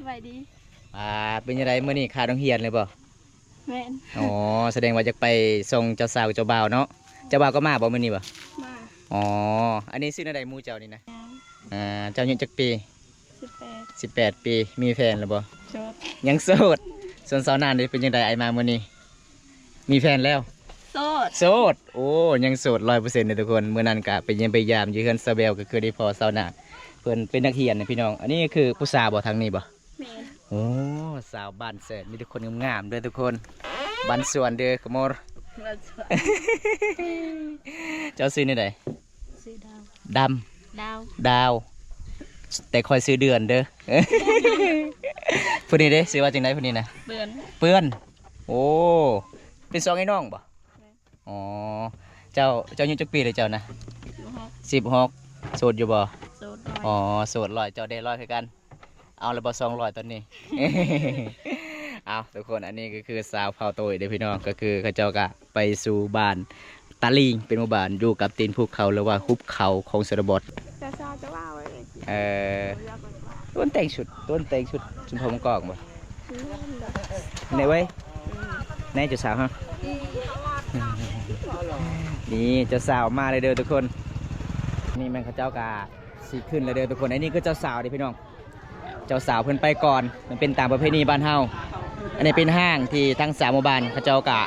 ສະບາຍດີ. ອ່າ ເປັນຈັ່ງໃດ ມື້ນີ້ຂາດໂຮງຮຽນເລີຍບໍ່? ແມ່ນ. ອໍ ສະແດງວ່າຢາກໄປສົ່ງເຈົ້າສາວເຈົ້າບ່າວເນາະ. ເຈົ້າບ່າວກໍມາບໍ່ມື້ນີ້ບໍ່? ມາ. ອໍ ອັນນີ້ຊື່ແນວໃດໝູ່ເຈົ້ານີ້ນະ? ອ່າ ເຈົ້າອາຍຸຈັກປີ? ສິບແປດ. ສິບແປດປີ. ມີແຟນແລ້ວບໍ່? ໂສດ. ຍັງໂສດ. ສ່ວນສາວນານເດ ເປັນຈັ່ງໃດ ອ້າຍມາມື້ນີ້? ມີແຟນແລ້ວ? ໂສດ. ໂສດ. ໂອ້ ຍັງໂສດຮ້ອຍເປີເຊັນເດ້ທຸກຄົນ. ມື້ນັ້ນກະໄປຢ້ຽມໄປຢາມຢູ່ເຮືອນສາວແວວ ກໍຄືໄດ້ພໍ້ສາວນານ ເພິ່ນເປັນນັກຮຽນນະພີ່ນ້ອງ. ອັນນີ້ຄືຜູ້ສາວບໍ່ ທາງນີ້ບໍ່? ແມ່ນ. ໂອ້ ສາວບ້ານແສນ ມີແຕ່ຄົນງາມໆເດີທຸກຄົນ. ບ້ານສວນເດີ ຂະໂມ. ບ້ານສວນ. ເຈົ້າຊື່ແນວໃດ? ຊື່ດາວ. ດຳ. ດາວ. ດາວ. ແຕ່ຂ້ອຍຊື່ເດືອນເດີ. ຜູ້ນີ້ເດ ຊື່ວ່າຈັ່ງໃດຜູ້ນີ້ນະ? ເປື້ອນ. ເປື້ອນ. ໂອ້ ເປັນສອງອ້າຍນ້ອງບໍ່? ແມ່ນ. ອໍ ເຈົ້າ ເຈົ້າອາຍຸຈັກປີແລ້ວເຈົ້ານະ? ສິບຫົກ. ສິບຫົກ. ໂສດຢູ່ບໍ່? ໂສດ. ອໍ ໂສດ. ເຈົ້າໄດ້ຮ້ອຍຄືກັນ. ເອົາແລ້ວບໍ່ສອງຮ້ອຍຕອນນີ້? ເອົາທຸກຄົນ ອັນນີ້ກໍຄືຊາວເຜົ່າໂຕ້ຍເດ້ພີ່ນ້ອງ ກໍຄືເຂົາເຈົ້າກະໄປສູ່ບ້ານຕາລີງ ເປັນໝູ່ບ້ານຢູ່ກັບຕີນພູເຂົາ ຫຼືວ່າຫຸບເຂົາຂອງຊົນນະບົດ. ເອີ ໂຕນແຕ່ງຊຸດ ໂຕນແຕ່ງຊຸດ ຊຸດຜົມກອງບໍ່? ແມ່ນດອກ ໃນເວີຍ ອືມ ໃນເຈົ້າສາວເຮົາ ອືມ ນີ້ເຈົ້າສາວມາແລ້ວເດີທຸກຄົນ. ນີ້ແມ່ນເຂົາເຈົ້າກະຊິຂຶ້ນແລ້ວເດີທຸກຄົນ. ອັນນີ້ຄືເຈົ້າສາວເດ້ພີ່ນ້ອງ. ເຈົ້າສາວເພິ່ນໄປກ່ອນ ມັນເປັນຕາມປະເພນີບ້ານເຮົາ. ອັນນີ້ເປັນຫ້າງທີ່ທັງສາມໝູ່ບ້ານເຂົາເຈົ້າກະ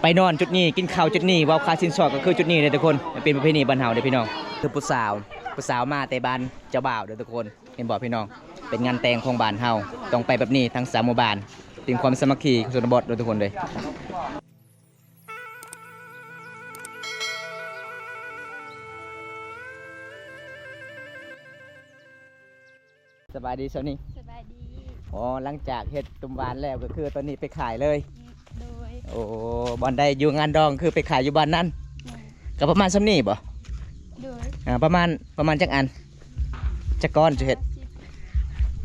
ໄປນອນຈຸດນີ້ ກິນເຂົ້າຈຸດນີ້ ເວົ້າຄ່າສິນສອດກໍຄືຈຸດນີ້ເດ້ທຸກຄົນ. ມັນເປັນປະເພນີບ້ານເຮົາເດ້ພີ່ນ້ອງ. ຄືຜູ້ສາວ ຜູ້ສາວມາແຕ່ບ້ານເຈົ້າບ່າວເດີທຸກຄົນ. ເຫັນບໍ່ພີ່ນ້ອງ? ເປັນງານແຕ່ງຂອງບ້ານເຮົາ ຕ້ອງໄປແບບນີ້ທັງສາມໝູ່ບ້ານ ເປັນຄວາມສາມັກຄີຂອງຊົນນະບົດເດີທຸກຄົນເດີ. ສະບາຍດີຊາວນິງ. ສະບາຍດີ. ອໍ ຫຼັງຈາກເຮັດຕົ້ມຫວານແລ້ວ ກໍຄືຕອນນີ້ໄປຂາຍເລີຍ. ໂດຍ. ໂອ້ ບ່ອນໃດຢູ່ງານດອງ ຄືໄປຂາຍຢູ່ບ້ານນັ້ນ. ແມ່ນ. ກໍປະມານສ່ຳນີ້ບໍ່? ໂດຍ. ອ່າ ປະມານ ປະມານຈັກອັນ? ຈັກກ້ອນເຈົ້າເຮັດ?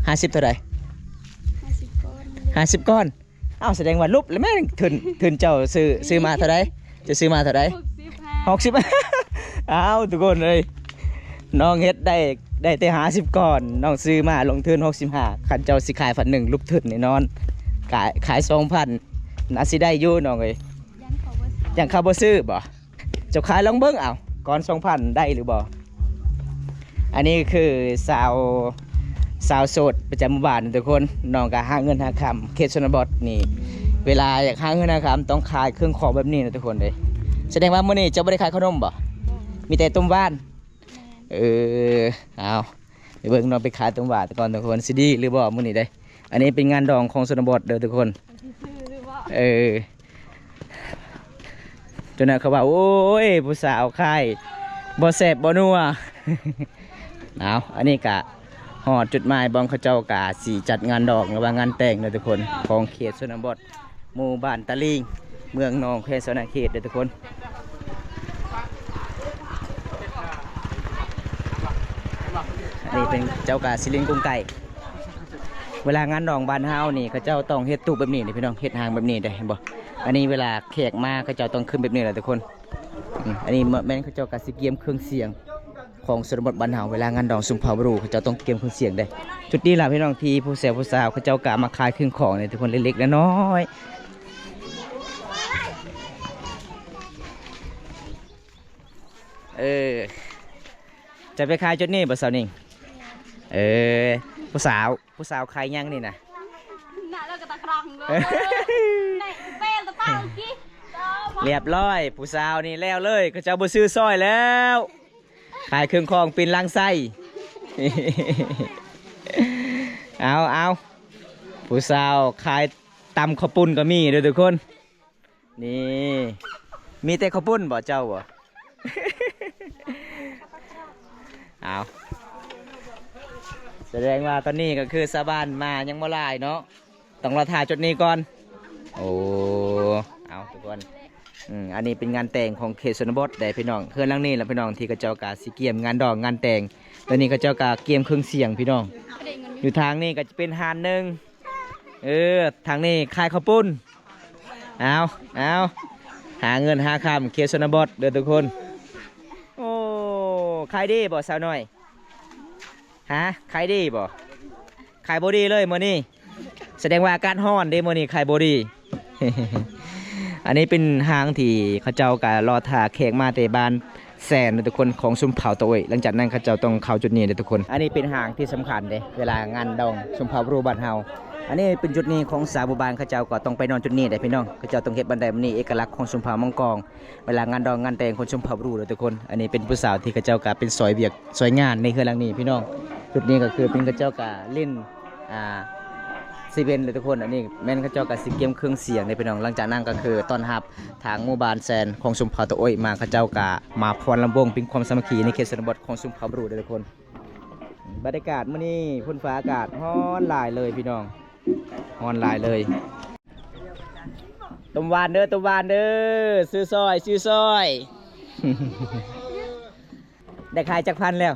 ຫ້າສິບ. ຫ້າສິບເທົ່າໃດ? ຫ້າສິບກ້ອນ. ຫ້າສິບກ້ອນ. ອ້າວ ສະແດງວ່າຫຼຸບແລ້ວແມ່ນ. ທຶນ ທຶນເຈົ້າຊື້ ຊື້ມາເທົ່າໃດ? ເຈົ້າຊື້ມາເທົ່າໃດ? ຫົກສິບຫ້າ. ຫົກສິບ. ອ້າວ ທຸກຄົນເອີຍ ນ້ອງເຮັດໄດ້ ໄດ້ແຕ່ຫ້າສິບກ້ອນ ນ້ອງຊື້ມາລົງທຶນຫົກສິບຫ້າ. ຄັນເຈົ້າຊິຂາຍພັນໜຶ່ງ ຫຼຸບທຶນແນ່ນອນ. ຂາຍ ຂາຍສອງພັນ ໜ້າຊິໄດ້ຢູ່ນ້ອງເອີຍ. ຢ້ານເຂົາບໍ່ຊື້. ຢ້ານເຂົາບໍ່ຊື້ບໍ່? ເຈົ້າຂາຍລອງເບິ່ງ ເອົາ ກ່ອນສອງພັນ ໄດ້ຫຼືບໍ່? ອັນນີ້ຄືສາວ ສາວໂສດປະຈຳໝູ່ບ້ານທຸກຄົນ. ນ້ອງກໍຫາເງິນຫາຄຳ ເຂດຊົນນະບົດນີ້ ເວລາຢາກຫາເງິນຫາຄຳ ຕ້ອງຂາຍເຄື່ອງຂອງແບບນີ້ນະທຸກຄົນເດ້. ສະແດງວ່າມື້ນີ້ເຈົ້າບໍ່ໄດ້ຂາຍເຂົ້າໜົມບໍ່? ບໍ່. ມີແຕ່ຕົ້ມຫວານ. ແມ່ນ. ເອີ ເອົາ ໄປເບິ່ງນ້ອງໄປຂາຍຕົ້ມຫວານກ່ອນທຸກຄົນ ຊິດີຫຼືບໍ່ມື້ນີ້ເດ້. ອັນນີ້ເປັນງານດອງຂອງຊົນນະບົດເດີທຸກຄົນ. ເອີ ຈົນນະເຂົາວ່າ ໂອ້ຍ ຜູ້ສາວຂາຍບໍ່ແຊບບໍ່ນົວ. ເອົາ ອັນນີ້ກະຮອດຈຸດໝາຍ ບ່ອນເຂົາເຈົ້າກະຊິຈັດງານດອງ ຫຼືວ່າງານແຕ່ງເດີທຸກຄົນ ຂອງເຂດຊົນນະບົດ ໝູ່ບ້ານຕາລີງ ເມືອງໜອງ ແຂວງສະຫວັນນະເຂດເດີທຸກຄົນ. ອັນນີ້ເປັນເຈົ້າກະຊິຫຼິ້ນກົງໄກ່. ເວລາງານດອງບ້ານເຮົານີ້ ເຂົາເຈົ້າຕ້ອງເຮັດຕູບແບບນີ້ເດ້ພີ່ນ້ອງ ເຮັດຮ່າງແບບນີ້ເດ້ ເຫັນບໍ່? ອັນນີ້ເວລາແຂກມາ ເຂົາເຈົ້າຕ້ອງຂຶ້ນແບບນີ້ແຫຼະທຸກຄົນ. ອືມ ອັນນີ້ແມ່ນເຂົາເຈົ້າກະຊິກຽມເຄື່ອງສຽງຂອງຊົນນະບົດບ້ານເຮົາ. ເວລາງານດອງຊຸມເຜົ່າບຣູ ເຂົາເຈົ້າຕ້ອງກຽມເຄື່ອງສຽງເດ້. ຈຸດນີ້ລະພີ່ນ້ອງ ທີ່ຜູ້ແຊວຜູ້ສາວເຂົາເຈົ້າກະມາຂາຍເຄື່ອງຂອງໃນທຸກຄົນ ເລັກໆນ້ອຍໆ. ເອີ ຈະໄປຂາຍຈຸດນີ້ບໍ່ສາວນິງ? ເອີ ຜູ້ສາວ ຜູ້ສາວຂາຍຫຍັງນີ້ນະ? ໜ້າເລີກະຕາກະລັງເລີຍ ແນະ ເປລຕະປາວກີ້ ຮຽບຮ້ອຍ ຜູ້ສາວນີ້ແລ້ວເລີຍ ເຂົາເຈົ້າບໍ່ຊື້ຊອຍແລ້ວ ຂາຍເຄື່ອງຂອງປິ່ນຫຼັງໃສ່. ເອົາ ເອົາ ຜູ້ສາວຂາຍຕຳເຂົ້າປຸ້ນກໍມີເດີທຸກຄົນ. ນີ້ ມີແຕ່ເຂົ້າປຸ້ນບໍ່ ເຈົ້າບໍ່? ເອົາ ສະແດງວ່າຕອນນີ້ກໍຄືຊາວບ້ານມາຍັງບໍ່ຫຼາຍເນາະ ຕ້ອງລໍຖ້າຈຸດນີ້ກ່ອນ. ໂອ້ ເອົາທຸກຄົນ ອືມ ອັນນີ້ເປັນງານແຕ່ງຂອງເຂດຊົນນະບົດເດ້ພີ່ນ້ອງ. ເຮືອນຫຼັງນີ້ລະພີ່ນ້ອງ ທີ່ເຂົາເຈົ້າກະຊິກຽມງານດອງງານແຕ່ງ. ຕອນນີ້ເຂົາເຈົ້າກະກຽມເຄື່ອງສຽງພີ່ນ້ອງ. ຢູ່ທາງນີ້ກໍຈະເປັນຮ້ານໜຶ່ງ ເອີ ທາງນີ້ຂາຍເຂົ້າປຸ້ນ. ເອົາ ເອົາ ຫາເງິນຫາຄຳເຂດຊົນນະບົດເດີທຸກຄົນ. ໂອ້ ຂາຍດີບໍ່ສາວນ້ອຍ? ຮະ ຂາຍດີບໍ່? ຂາຍບໍ່ດີເລີຍມື້ນີ້ ສະແດງວ່າອາກາດຮ້ອນເດ້ ມື້ນີ້ຂາຍບໍ່ດີ. ອັນນີ້ເປັນຫ້າງທີ່ເຂົາເຈົ້າກະລໍຖ້າແຂກມາແຕ່ບ້ານແຊນເດ້ທຸກຄົນ ຂອງຊົນເຜົ່າຕາໂອ້ຍ. ຫຼັງຈາກນັ້ນເຂົາເຈົ້າຕ້ອງເຂົ້າຈຸດນີ້ເດ້ທຸກຄົນ. ອັນນີ້ເປັນຫ້າງທີ່ສຳຄັນເດ້ ເວລາງານດອງຊົນເຜົ່າບຣູບ້ານເຮົາ. ອັນນີ້ເປັນຈຸດນີ້ຂອງສາວບູບານ ເຂົາເຈົ້າກໍຕ້ອງໄປນອນຈຸດນີ້ເດ້ພີ່ນ້ອງ. ເຂົາເຈົ້າຕ້ອງເຮັດບັນໄດແບບນີ້ ເອກະລັກຂອງຊົນເຜົ່າມັງກອງ ເວລາງານດອງງານແຕ່ງຄົນຊົນເຜົ່າບຣູເດ້ທຸກຄົນ. ອັນນີ້ເປັນຜູ້ສາວທີ່ເຂົາເຈົ້າກະເປັນຊ່ອຍວຽກຊ່ອຍງານໃນເຮືອນຫຼັງນີ້ພີ່ນ້ອງ. ຈຸດນີ້ກໍຄືເປັນເຂົາເຈົ້າກະຫຼິ້ນ ອ່າ ເຊເວັນເດ້ທຸກຄົນ. ອັນນີ້ແມ່ນເຂົາເຈົ້າກະຊິກຽມເຄື່ອງສຽງເດ້ພີ່ນ້ອງ. ຫຼັງຈາກນັ້ນກໍຄືຕ້ອນຮັບທາງໝູ່ບ້ານແຊນຂອງຊົນເຜົ່າຕາໂອ້ຍມາ ເຂົາເຈົ້າກະມາຟ້ອນລຳວົງເປັນຄວາມສາມັກຄີໃນເຂດຊົນນະບົດຂອງຊົນເຜົ່າບຣູເດ້ທຸກຄົນ. ບັນຍາກາດມື້ນີ້ ພື້ນຟ້າອາກາດຮ້ອນຫຼາຍເລີຍພີ່ນ້ອງ ຮ້ອນຫຼາຍເລີຍ. ຕົ້ມຫວານເດີ ຕົ້ມຫວານເດີ ຊື້ຊ່ອຍ ຊື້ຊ່ອຍ. ໄດ້ຂາຍຈັກພັນແລ້ວ?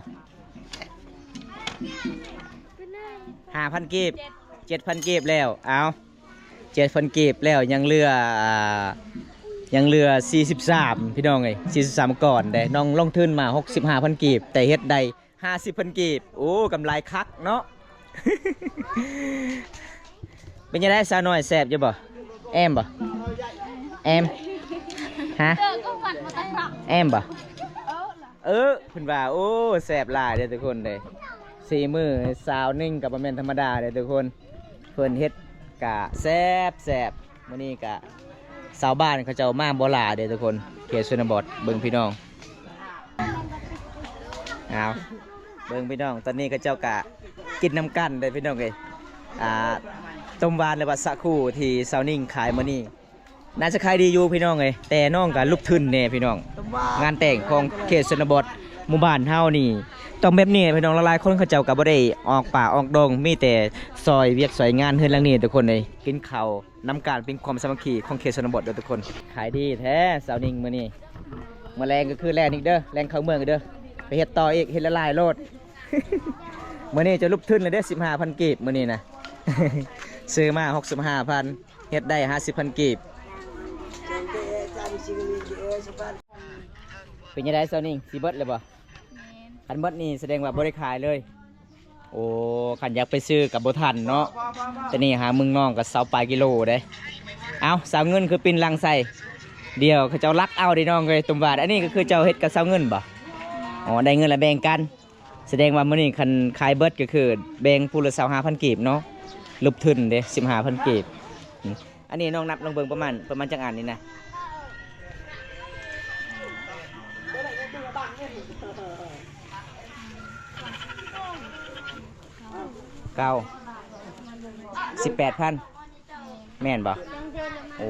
ຫ້າພັນກີບ ເຈັດພັນກີບແລ້ວ. ເອົາ ເຈັດພັນກີບແລ້ວ ຍັງເຫຼືອ ອ່າ ຍັງເຫຼືອສີ່ສິບສາມພີ່ນ້ອງເອີຍ ສີ່ສິບສາມກ້ອນເດ້. ນ້ອງລົງທຶນມາຫົກສິບຫ້າພັນກີບ ແຕ່ເຮັດໄດ້ ຫ້າສິບພັນກີບ. ໂອ້ ກຳໄລຄັກເນາະ. ເປັນຈັ່ງໃດສາວນ້ອຍ ແຊບຢູ່ບໍ່? ແອມບໍ່? ແອມ? ຮະ? ແອມບໍ່? ເອີ ເພິ່ນວ່າ ໂອ້ ແຊບຫຼາຍເດ້ທຸກຄົນເດ້. ສີມືສາວນິ້ງກໍບໍ່ແມ່ນທຳມະດາເດ້ທຸກຄົນ ເພິ່ນເຮັດກະແຊບໆ. ມື້ນີ້ກະຊາວບ້ານເຂົາເຈົ້າມາບໍ່ຫຼາຍເດ້ທຸກຄົນ ເຂດຊົນນະບົດ. ເບິ່ງພີ່ນ້ອງ ເອົາ ເບິ່ງພີ່ນ້ອງ ຕອນນີ້ເຂົາເຈົ້າກະກິນນຳກັນເດ້ພີ່ນ້ອງເອີຍ. ອ່າ ຕົ້ມຫວານ ຫຼືວ່າສາຄູທີ່ສາວນິ້ງຂາຍມື້ນີ້ ໜ້າຈະຂາຍດີຢູ່ພີ່ນ້ອງເອີຍ ແຕ່ນ້ອງກະຫຼຸບທຶນແດ່ພີ່ນ້ອງ. ງານແຕ່ງຂອງເຂດຊົນນະບົດ ໝູ່ບ້ານເຮົານີ້ ຕ້ອງແບບນີ້ພີ່ນ້ອງ. ຫຼາຍໆຄົນເຂົາເຈົ້າກະບໍ່ໄດ້ອອກປ່າອອກດົງ ມີແຕ່ຊ່ອຍວຽກຊ່ອຍງານເຮືອນຫຼັງນີ້ທຸກຄົນເອີຍ. ກິນເຂົ້າ ນຳການເປັນຄວາມສາມັກຄີຂອງເຂດຊົນນະບົດເດີທຸກຄົນ. ຂາຍດີແທ້ສາວນິ້ງມື້ນີ້. ມື້ແລງກໍຄືແລ່ນອີກເດີ ແລ່ນເຂົ້າເມືອງອີກເດີ ໄປເຮັດຕໍ່ອີກ ເຮັດຫຼາຍໆໂລດ. ມື້ນີ້ຈະຫຼຸບທຶນແລ້ວເດີ ສິບຫ້າພັນກີບມື້ນີ້ນະ. ຊື້ມາຫົກສິບຫ້າພັນ ເຮັດໄດ້ຫ້າສິບພັນກີບ. ເປັນຈັ່ງໃດສາວນິ້ງ ຊິເບິດແລ້ວບໍ່? ແມ່ນ. ຄັນເບິດນີ້ສະແດງວ່າບໍ່ໄດ້ຂາຍເລີຍ. ໂອ້ ຄັນຢາກໄປຊື້ກໍບໍ່ທັນເນາະ ແຕ່ນີ້ຫາເມືອງນອກກໍຊາວປາຍກິໂລເດ້. ເອົ້າ ສາວເງິນຄືປິ່ນຫຼັງໃສ່ ດຽວເຂົາເຈົ້າລັກເອົາເດ້ນ້ອງເອີຍ ຕຸ່ມຫວາດ. ອັນນີ້ກໍຄືເຈົ້າເຮັດກັບສາວເງິນບໍ່? ອໍ ອໍ ໄດ້ເງິນລະແບ່ງກັນ. ສະແດງວ່າມື້ນີ້ຄັນຂາຍເບິດກໍຄືແບ່ງຜູ້ລະຊາວຫ້າພັນກີບເນາະ ຫຼຸບທຶນເດ້ສິບຫ້າພັນກີບ. ອັນນີ້ນ້ອງນັບລອງເບິ່ງປະມານ ປະມານຈັກອັນນີ້ນະ? ເກົ້າ ສິບແປດພັນ ແມ່ນບໍ່? ໂອ້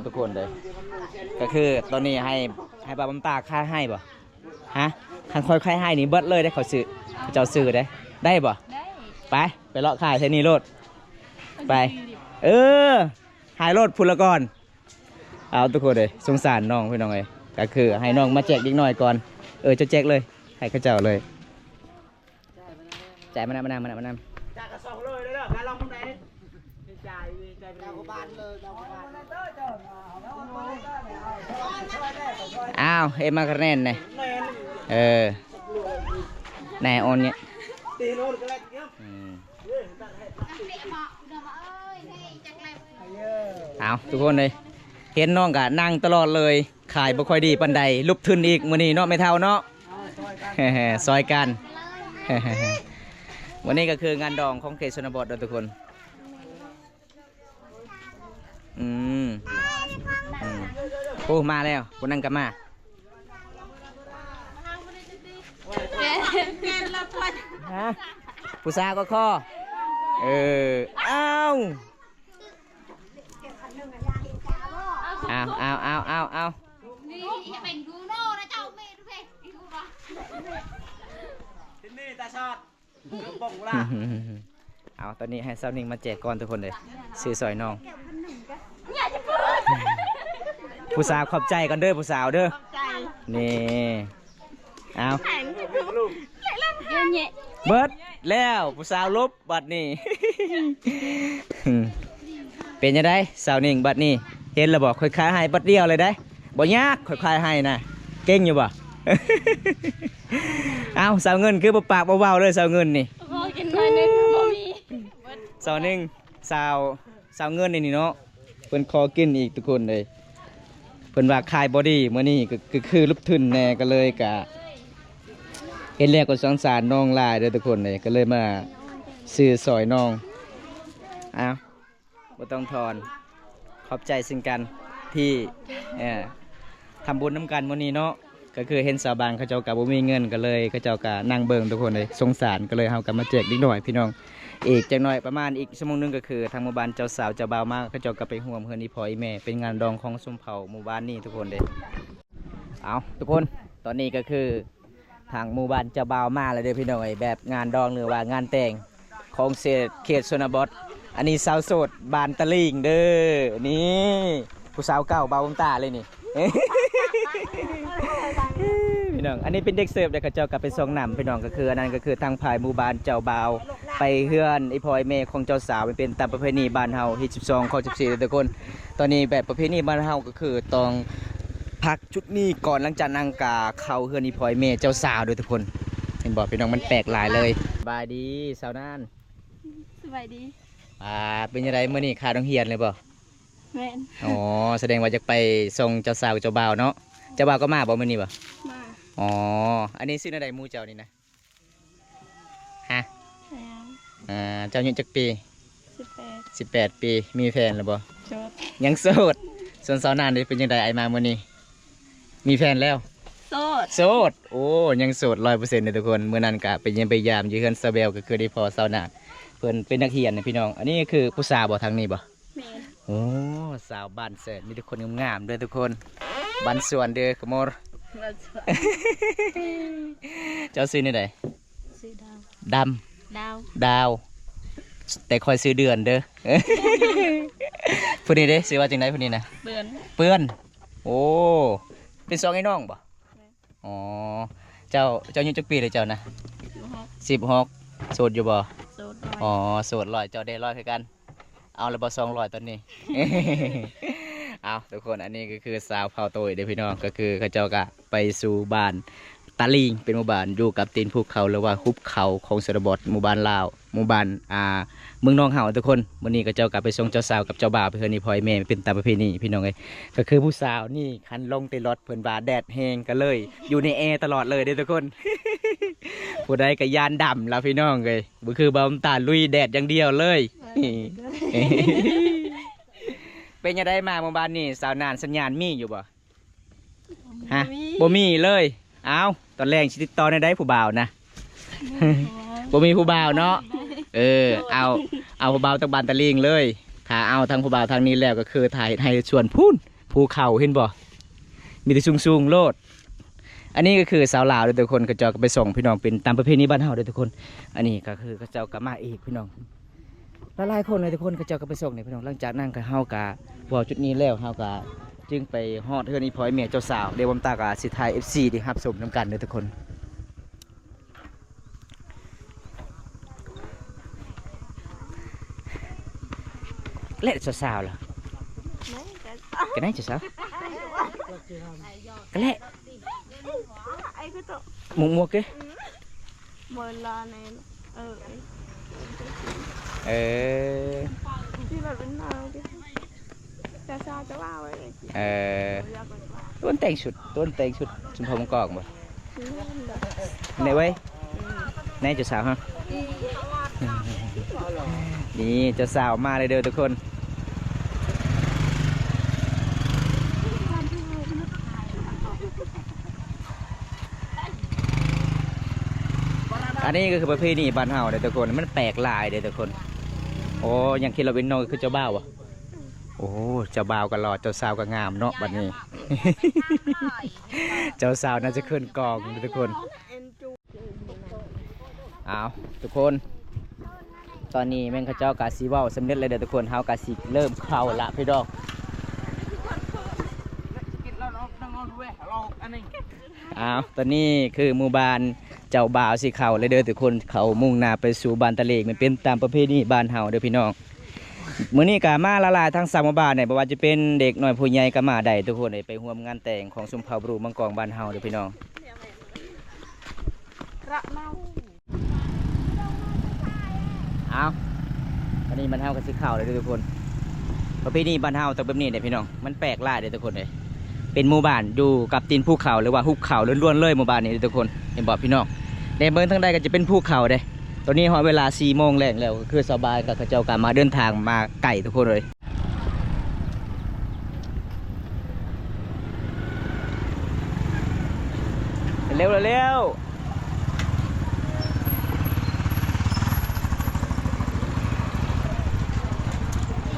ທຸກຄົນເດີ ກໍຄືຕອນນີ້ໃຫ້ ໃຫ້ບ່າວບຳຕາຂາຍໃຫ້ບໍ່? ຮະ ຄັນຂ້ອຍຂາຍໃຫ້ນີ້ເບິດເລີຍເດ້ ເຂົາຊື້ ເຂົາເຈົ້າຊື້ເດ້ ໄດ້ບໍ່? ໄດ້ ໄປ ໄປເລາະຂາຍໃສ່ນີ້ໂລດ ໄປ ເອີ ຂາຍໂລດພຸ້ນລະກ່ອນ. ເອົາ ທຸກຄົນເອີຍ ສົງສານນ້ອງພີ່ນ້ອງເອີຍ ກໍຄືໃຫ້ນ້ອງມາແຈກເດັກນ້ອຍກ່ອນ. ເອີ ເຈົ້າແຈກເລີຍ ໃຫ້ເຂົາເຈົ້າເລີຍ. ຈ່າຍມານຳ ມານຳ ມານຳ ມານຳ ຈ່າຍກະສອງເລີຍເດີ ກະລອງໄປຈ່າຍ ຈ່າຍໄປເລີຍ ເຈົ້າບ້ານເລີຍ ເຈົ້າບ້ານ. ອ້າວ ເອັມມາກະແນນນີ້ ເອີ ແນໂອນນີ້ ອືມ. ເອົາ ທຸກຄົນເອີຍ ເຫັນນ້ອງກະນັ່ງຕະຫຼອດເລີຍ ຂາຍບໍ່ຄ່ອຍດີປານໃດ ຫຼຸບທຶນອີກມື້ນີ້ເນາະ ແມ່ເຖົ້າເນາະ ຊ່ອຍກັນ. ມື້ນີ້ກໍຄືງານດອງຂອງເຂດຊົນນະບົດເດີທຸກຄົນ. ອືມ ອືມ ໂອ້ ມາແລ້ວ ຜູ້ນັ້ນກໍມາ. ຮະ ຜູ້ສາວກໍຂໍ ເອີ ອ້າວ ອ້າວ ອ້າວ ອ້າວ ອ້າວ ອ້າວ. ເອົາ ຕອນນີ້ໃຫ້ສາວນິ້ງມາແຈກກ່ອນທຸກຄົນເດີ ຊື້ຊ່ອຍນ້ອງ. ຜູ້ສາວຂອບໃຈກ່ອນເດີ ຜູ້ສາວເດີ ຂອບໃຈ ນີ້ ເອົາ ແຂງ ເບິດແລ້ວ ຜູ້ສາວຫຼົບບັດນີ້. ເປັນຈັ່ງໃດສາວນິ້ງ ບັດນີ້ເຫັນແລ້ວບໍ່? ຂ້ອຍຂາຍໃຫ້ບັດດຽວເລີຍເດ້ ບໍ່ຍາກ ຂ້ອຍຂາຍໃຫ້ນະ ເກັ່ງຢູ່ບໍ່? ເອົ້າ ສາວເງິນຄືບໍ່ປາກບໍ່ເວົ້າເລີຍ ສາວເງິນນີ້ ຂໍກິນໜ້ອຍໜຶ່ງ ບໍ່ມີ. ຊາວໜຶ່ງ ຊາວ ຊາວເງິນນີ້ເນາະ ເພິ່ນຂໍກິນອີກທຸກຄົນເອີຍ. ເພິ່ນວ່າຂາຍບໍ່ດີມື້ນີ້ ກໍ ກໍຄືຫຼຸບທຶນແດ່ ກໍເລີຍກະເຫັນແລ້ວກໍສົງສານນ້ອງຫຼາຍເດີທຸກຄົນເອີຍ ກໍເລີຍມາຊື້ຊ່ອຍນ້ອງ. ອ້າວ ບໍ່ຕ້ອງທອນ ຂອບໃຈເຊັ່ນກັນທີ່ ເອີ ທຳບຸນນຳກັນມື້ນີ້ເນາະ. ກໍຄືເຫັນຊາວບ້ານເຂົາເຈົ້າກໍບໍ່ມີເງິນ ກໍເລີຍເຂົາເຈົ້າກໍນັ່ງເບິ່ງທຸກຄົນເອີຍ ສົງສານ ກໍເລີຍເຮົາກໍມາແຈກເດັກນ້ອຍພີ່ນ້ອງ. ອີກຈັກໜ້ອຍປະມານອີກຊົ່ວໂມງໜຶ່ງ ກໍຄືທາງໝູ່ບ້ານເຈົ້າສາວເຈົ້າບ່າວມາ ເຂົາເຈົ້າກໍໄປຮ່ວມເຮືອນອີ່ພໍ່ອີ່ແມ່ ເປັນງານດອງຂອງຊົນເຜົ່າໝູ່ບ້ານນີ້ທຸກຄົນເດ້. ເອົາ ທຸກຄົນ ຕອນນີ້ກໍຄື ທາງໝູ່ບ້ານເຈົ້າບ່າວມາແລ້ວເດີພີ່ນ້ອງເອີຍ ແບບງານດອງ ຫຼືວ່າງານແຕ່ງຂອງເຂດ ເຂດຊົນນະບົດ. ອັນນີ້ສາວໂສດບ້ານຕະລິງເດີ ນີ້ຜູ້ສາວເກົ່າບ່າວບຸນຕາເລີຍນີ້ ພີ່ນ້ອງ. ອັນນີ້ເປັນເດັກເສີບເດ້ ເຂົາເຈົ້າກໍໄປສົ່ງນ້ຳພີ່ນ້ອງ. ກໍຄືອັນນັ້ນກໍຄືທາງຝ່າຍໝູ່ບ້ານເຈົ້າບ່າວໄປເຮືອນອີ່ພໍ່ອີ່ແມ່ຂອງເຈົ້າສາວ ມັນເປັນຕາມປະເພນີບ້ານເຮົາ ຮີດສິບສອງ ຄອກສິບສີ່ເດີທຸກຄົນ. ຕອນນີ້ແບບປະເພນີບ້ານເຮົາກໍຄືຕ້ອງພັກ ຈຸດນີ້ກ່ອນ ຫຼັງຈາກນັ້ນກະເຂົ້າເຮືອນອີ່ພໍ່ອີ່ແມ່ເຈົ້າສາວເດີທຸກຄົນ. ເຫັນບໍ່ພີ່ນ້ອງ ມັນແປກຫຼາຍເລີຍ. ສະບາຍດີສາວນານ. ສະບາຍດີ. ອ່າ ເປັນຈັ່ງໃດມື້ນີ້ຂາດໂຮງຮຽນເລີຍບໍ່? ແມ່ນ. ອໍ ສະແດງວ່າຢາກໄປສົ່ງເຈົ້າສາວເຈົ້າບ່າວເນາະ. ເຈົ້າບ່າວກໍມາບໍ່ມື້ນີ້ບໍ່? ມາ. ອໍ ອັນນີ້ຊື່ແນວໃດໝູ່ເຈົ້ານີ້ນະ? ຮະ? ແມ່ນ. ອ່າ ເຈົ້າອາຍຸຈັກປີ? ສິບແປດ. ສິບແປດປີ. ມີແຟນແລ້ວບໍ່? ໂສດ. ຍັງໂສດ. ສ່ວນສາວນານເດ ເປັນຈັ່ງໃດອ້າຍມາມື້ນີ້? ມີແຟນແລ້ວ? ໂສດ. ໂສດ. ໂອ້ ຍັງໂສດຮ້ອຍເປີເຊັນເດີທຸກຄົນ. ມື້ນັ້ນກະໄປຢ້ຽມໄປຢາມຢູ່ເຮືອນສາວແວວ ກໍຄືໄດ້ພໍ້ສາວນານ ເພິ່ນເປັນນັກຮຽນນະພີ່ນ້ອງ. ອັນນີ້ຄືຜູ້ສາວບໍ່ ທາງນີ້ບໍ່? ແມ່ນ. ໂອ້ ສາວບ້ານແສນ ມີແຕ່ຄົນງາມໆເດີທຸກຄົນ. ບ້ານສວນເດີ ຂະໂມດ. ບ້ານສວນ. ເຈົ້າຊື່ແນວໃດ? ຊື່ດາວ. ດຳ. ດາວ. ດາວ. ແຕ່ຂ້ອຍຊື່ເດືອນເດີ. ຜູ້ນີ້ເດ ຊື່ວ່າຈັ່ງໃດຜູ້ນີ້ນະ? ເປື້ອນ. ເປື້ອນ. ໂອ້ ເປັນສອງອ້າຍນ້ອງບໍ່? ແມ່ນ. ອໍ ເຈົ້າ ເຈົ້າອາຍຸຈັກປີແລ້ວເຈົ້ານະ? ສິບຫົກ. ສິບຫົກ. ໂສດຢູ່ບໍ່? ໂສດ. ອໍ ໂສດຮ້ອຍ ເຈົ້າໄດ້ຮ້ອຍຄືກັນ. ເອົາແລ້ວບໍ່ສອງຮ້ອຍຕອນນີ້? ເອົາ ທຸກຄົນ ອັນນີ້ກໍຄືຊາວເຜົ່າໂຕ້ຍເດ້ພີ່ນ້ອງ ກໍຄືເຂົາເຈົ້າກໍໄປສູ່ບ້ານຕາລີງ ເປັນໝູ່ບ້ານຢູ່ກັບຕີນພູເຂົາ ຫຼືວ່າຫຸບເຂົາຂອງຊົນນະບົດ ໝູ່ບ້ານລາວ ໝູ່ບ້ານ ອ່າ ເມືອງນອງເຮົາທຸກຄົນ. ມື້ນີ້ເຂົາເຈົ້າກໍໄປສົ່ງເຈົ້າສາວກັບເຈົ້າບ່າວໄປເຮືອນອີ່ພໍ່ອີ່ແມ່ ເປັນຕາມປະເພນີພີ່ນ້ອງເອີຍ. ກໍຄືຜູ້ສາວນີ້ ຄັນລົງແຕ່ລົດເພິ່ນວ່າແດດແຮງ ກໍເລີຍຢູ່ໃນແອຕະຫຼອດເລີຍເດ້ທຸກຄົນ. ຜູ້ໃດກໍຢ້ານດຳລະພີ່ນ້ອງເອີຍ. ບໍ່ຄືບ່າວນ້ຳຕານ ລຸຍແດດຢ່າງດຽວເລີຍ. ເປັນຈັ່ງໃດມາໝູ່ບ້ານນີ້ ສາວນານ ສັນຍານມີຢູ່ບໍ່? ຮະ? ບໍ່ມີ. ບໍ່ມີເລີຍ. ອ້າວ ຕອນແລງຊິຕິດຕໍ່ແນວໃດຜູ້ບ່າວນະ? ບໍ່ມີຜູ້ບ່າວເນາະ. ເອີ ເອົາ ເອົາຜູ້ບ່າວທາງບ້ານຕາລີງເລີຍ. ຖ້າເອົາທາງຜູ້ບ່າວທາງນີ້ແລ້ວ ກໍຄືຖ້າເຮັດໄຮ່ເຮັດສວນພຸ້ນ ພູເຂົາ ເຫັນບໍ່? ມີແຕ່ສູງໆໂລດ. ອັນນີ້ກໍຄືຊາວລາວເດີທຸກຄົນ ເຂົາເຈົ້າກໍໄປສົ່ງພີ່ນ້ອງ ເປັນຕາມປະເພນີບ້ານເຮົາເດີທຸກຄົນ. ອັນນີ້ກໍຄືເຂົາເຈົ້າກໍມາອີກພີ່ນ້ອງ ຫຼາຍໆຄົນເລີຍທຸກຄົນ ເຂົາເຈົ້າກໍໄປສົ່ງນີ້ພີ່ນ້ອງ. ຫຼັງຈາກນັ້ນກໍ ເຮົາກໍເວົ້າຈຸດນີ້ແລ້ວ ເຮົາກໍຈຶ່ງໄປຮອດເຮືອນອີ່ພໍ່ອີ່ແມ່ເຈົ້າສາວ. ດຽວບ່າວນ້ຳຕານກໍຊິຖ່າຍເອັຟຊີໄດ້ຮັບຊົມນຳກັນເດີທຸກຄົນ. ແລະສາວໆລະ ແມ່ນ ກໍໄດ້ສາວ ກໍແລະ ໝວກໆເດ້ ເມີນລາແນນ ເອີ ເອີ ທີ່ແບບເປັນນາງທີ່ ຈະຊາຈະວ່າໄວ້ ເອີ ຕົວແຕ່ງຊຸດ ຕົວແຕ່ງຊຸດ ຊຸມເຜົ່າມັງກອກບໍ່ ແມ່ນແຫຼະ ໃນເວີຍ ອືມ ໃນເຈົ້າສາວເຮົາ ອືມ ນີ້ເຈົ້າສາວມາເລີຍເດີທຸກຄົນ. ອັນນີ້ກໍຄືປະເພນີບ້ານເຮົາເດ້ທຸກຄົນ ມັນແປກຫຼາຍເດ້ທຸກຄົນ. ໂອ້ ຍັງຄິດລະເປັນນ້ອງ ຄືເຈົ້າບ່າວບໍ່? ໂອ້ ເຈົ້າບ່າວກໍຫຼໍ່ ເຈົ້າສາວກໍງາມເນາະ ບັດນີ້ ເຈົ້າສາວໜ້າຈະເຂີນກອງເດ້ທຸກຄົນ. ອ້າວ ທຸກຄົນ ຕອນນີ້ແມ່ນເຂົາເຈົ້າກະຊິເວົ້າສຳເລັດແລ້ວເດີທຸກຄົນ ເຮົາກະຊິເລີ່ມເຂົ້າລະພີ່ນ້ອງ. ອ້າວ ຕອນນີ້ຄືໝູ່ບ້ານເຈົ້າບ່າວຊິເຂົ້າແລ້ວເດີທຸກຄົນ ເຂົາມຸ່ງໜ້າໄປສູ່ບ້ານຕາເລກ ແມ່ນເປັນຕາມປະເພນີບ້ານເຮົາເດີພີ່ນ້ອງ. ມື້ນີ້ກະມາຫຼາຍໆ ທັງສາມໝູ່ບ້ານເດ ບໍ່ວ່າຈະເປັນເດັກນ້ອຍຜູ້ໃຫຍ່ກະມາໄດ້ທຸກຄົນເດ ໄປຮ່ວມງານແຕ່ງຂອງຊົນເຜົ່າບຣູມັງກອງບ້ານເຮົາເດີພີ່ນ້ອງ. ເອົາ ອັນນີ້ບ້ານເຮົາກໍຊິເຂົ້າແລ້ວເດີທຸກຄົນ. ປະເພນີບ້ານເຮົາຕ້ອງແບບນີ້ເດ້ພີ່ນ້ອງ, ມັນແປກຫຼາຍເດ້ທຸກຄົນເດ້. ເປັນໝູ່ບ້ານຢູ່ກັບຕີນພູເຂົາ ຫຼືວ່າຫຸບເຂົາລ້ວນໆເລີຍໝູ່ບ້ານນີ້ເດ້ທຸກຄົນ. ເຫັນບໍ່ພີ່ນ້ອງ? ແນມເບິ່ງທາງໃດກໍຈະເປັນພູເຂົາເດ້. ຕອນນີ້ຮອດເວລາສີ່ໂມງແລງແລ້ວ, ກໍຄືຊາວບ້ານກໍເຂົາເຈົ້າກໍມາເດີນທາງມາໄກທຸກຄົນເອີຍ. ເລັວໆ ເລັວໆ.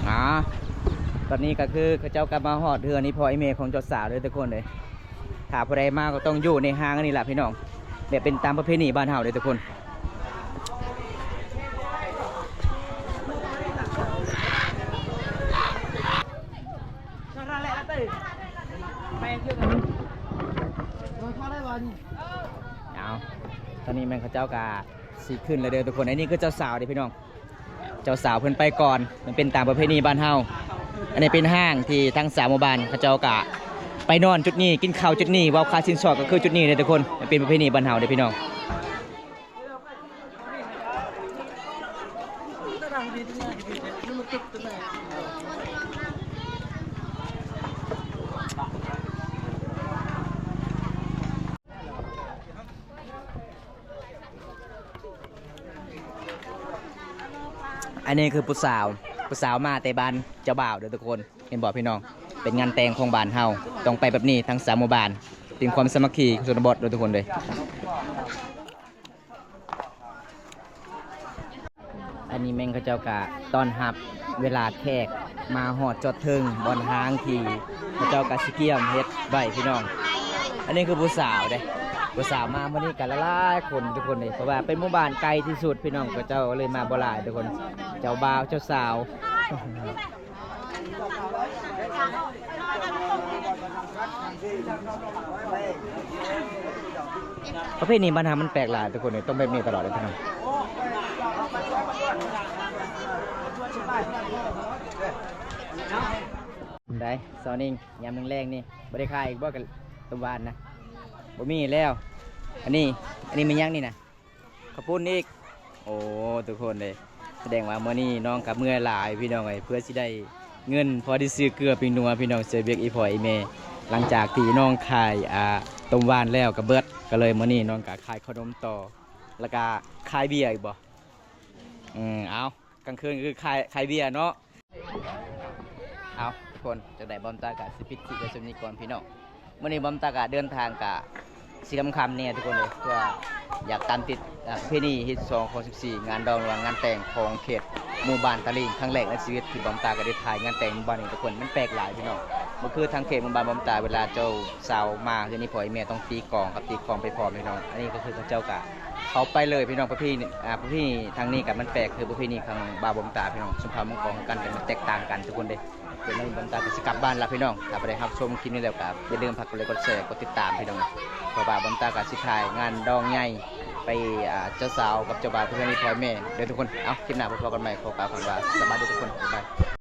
ອາ ຕອນນີ້ກໍຄືເຂົາເຈົ້າກໍມາຮອດເຮືອນອີ່ພໍ່ອີ່ແມ່ຂອງເຈົ້າສາວເດີທຸກຄົນເອີຍ. ຖ້າຜູ້ໃດມາກໍຕ້ອງຢູ່ໃນຫ້າງອັນນີ້ລະພີ່ນ້ອງ, ແບບເປັນຕາມປະເພນີບ້ານເຮົາເດີທຸກຄົນ. ເອົາ ຕອນນີ້ແມ່ນເຂົາເຈົ້າກະຊິຂຶ້ນແລ້ວເດີທຸກຄົນ. ອັນນີ້ຄືເຈົ້າສາວເດ້ພີ່ນ້ອງ, ເຈົ້າສາວເພິ່ນໄປກ່ອນ. ມັນເປັນຕາມປະເພນີບ້ານເຮົາ. ອັນນີ້ເປັນຫ້າງທີ່ທາງຊາວໝູ່ບ້ານເຂົາເຈົ້າກະໄປນອນຈຸດນີ້, ກິນເຂົ້າຈຸດນີ້, ເວົ້າຄ່າສິນສອດກໍຄືຈຸດນີ້ເດ້ທຸກຄົນ. ມັນເປັນປະເພນີບ້ານເຮົາເດ້ພີ່ນ້ອງ. ອັນນີ້ຄືຜູ້ສາວ, ຜູ້ສາວມາແຕ່ບ້ານເຈົ້າບ່າວເດີທຸກຄົນ. ເຫັນບໍ່ພີ່ນ້ອງ? ເປັນງານແຕ່ງຂອງບ້ານເຮົາ ຕ້ອງໄປແບບນີ້, ທັງສາມໝູ່ບ້ານ ເປັນຄວາມສາມັກຄີຂອງຊົນນະບົດເດີທຸກຄົນເດີ. ອັນນີ້ແມ່ນເຂົາເຈົ້າກະຕ້ອນຮັບເວລາແຂກມາຮອດຈອດເຖິງບ່ອນຫ້າງທີ່ເຂົາເຈົ້າກະຊິກຽມເຮັດໄວ້ພີ່ນ້ອງ. ອັນນີ້ຄືຜູ້ສາວເດ້, ຜູ້ສາວມາມື້ນີ້ກະຫຼາຍໆຄົນທຸກຄົນເດ້, ເພາະວ່າເປັນໝູ່ບ້ານໄກທີ່ສຸດພີ່ນ້ອງ, ເຂົາເຈົ້າເລີຍມາບໍ່ຫຼາຍທຸກຄົນ. ເຈົ້າບ່າວເຈົ້າສາວ. ປະເພນີບ້ານເຮົາມັນແປກຫຼາຍທຸກຄົນເອີຍ, ຕ້ອງແບບນີ້ຕະຫຼອດເລີຍພີ່ນ້ອງ. ໄດ້ ຊາວນິງ ຍາມແລງໆນີ້ບໍ່ໄດ້ຂາຍອີກບໍ່ ກະຕົ້ມຫວານນະ? ບໍ່ມີແລ້ວ. ອັນນີ້ ອັນນີ້ແມ່ນຫຍັງນີ້ນະ? ເຂົ້າປຸ້ນອີກ. ໂອ້ ທຸກຄົນເດ້, ສະແດງວ່າມື້ນີ້ນ້ອງກໍເມື່ອຍຫຼາຍພີ່ນ້ອງເອີຍ, ເພື່ອຊິໄດ້ເງິນພໍໄດ້ຊື້ເກືອປີ້ງນົວພີ່ນ້ອງ, ຊ່ວຍວຽກອີ່ພໍ່ອີ່ແມ່. ຫຼັງຈາກທີ່ນ້ອງຂາຍ ອ່າ ຕົ້ມຫວານແລ້ວກໍເບິດ, ກໍເລີຍມື້ນີ້ນ້ອງກໍຂາຍເຂົ້າໜົມຕໍ່ ແລ້ວກໍຂາຍເບຍອີກບໍ່? ອືມ ເອົາ ກາງຄືນກໍຄືຂາຍ ຂາຍເບຍເນາະ. ເອົາ ທຸກຄົນ ຈັ່ງໃດບ່າວຕາກະຊິປິດຄລິບໄວ້ສ່ຳນີ້ກ່ອນພີ່ນ້ອງ. ມື້ນີ້ບ່າວຕາກະເດີນທາງກະຊິຄ່ຳໆແດ່ທຸກຄົນເອີຍ, ເພື່ອຢາກຕາມຕິດ ອ່າ ປະເພນີຮີດສອງຂອງສິບສີ່ ງານດອງ ຫຼືວ່າງານແຕ່ງຂອງເຂດໝູ່ບ້ານຕາລິງ ຄັ້ງແລກໃນຊີວິດທີ່ບ່າວຕາກະໄດ້ຖ່າຍງານແຕ່ງໝູ່ບ້ານນີ້ທຸກຄົນ. ມັນແປກຫຼາຍພີ່ນ້ອງ, ບໍ່ຄືທາງເຂດໝູ່ບ້ານບ່າວຕາ ເວລາເຈົ້າສາວມາເຮືອນອີ່ພໍ່ອີ່ແມ່ຕ້ອງຕີກອງກັບຕີຄອງໄປພ້ອມພີ່ນ້ອງ. ອັນນີ້ກໍຄືເຂົາເຈົ້າກະ ເຂົ້າໄປເລີຍພີ່ນ້ອງ. ປະເພນີ ອ່າ ປະເພນີທາງນີ້ກໍມັນແປກ ຄືປະເພນີຂອງບ່າວບຸນຕາພີ່ນ້ອງ, ຊົນເຜົ່າມົ້ງກອງກັນ ມັນແຕກຕ່າງກັນທຸກຄົນເດ້. ເປັນນັ້ນບຸນຕາກໍຊິກັບບ້ານລະພີ່ນ້ອງ. ຖ້າຜູ້ໃດຮັບຊົມຄລິບນີ້ແລ້ວກໍຢ່າລືມຝາກກົດໄລກ໌ ກົດແຊ ກົດຕິດຕາມພີ່ນ້ອງ, ເພາະວ່າບຸນຕາກໍຊິຖ່າຍງານດອງໃຫຍ່ໄປ ອ່າ ເຈົ້າສາວກັບເຈົ້າບ່າວເພື່ອນອີ່ພໍ່ແມ່ເດີທຸກຄົນ. ເອົາ ຄລິບໜ້າພົບກັນໃໝ່, ຂໍກ່າວຄຳວ່າສະບາຍດີທຸກຄົນ, ບາຍບາຍ.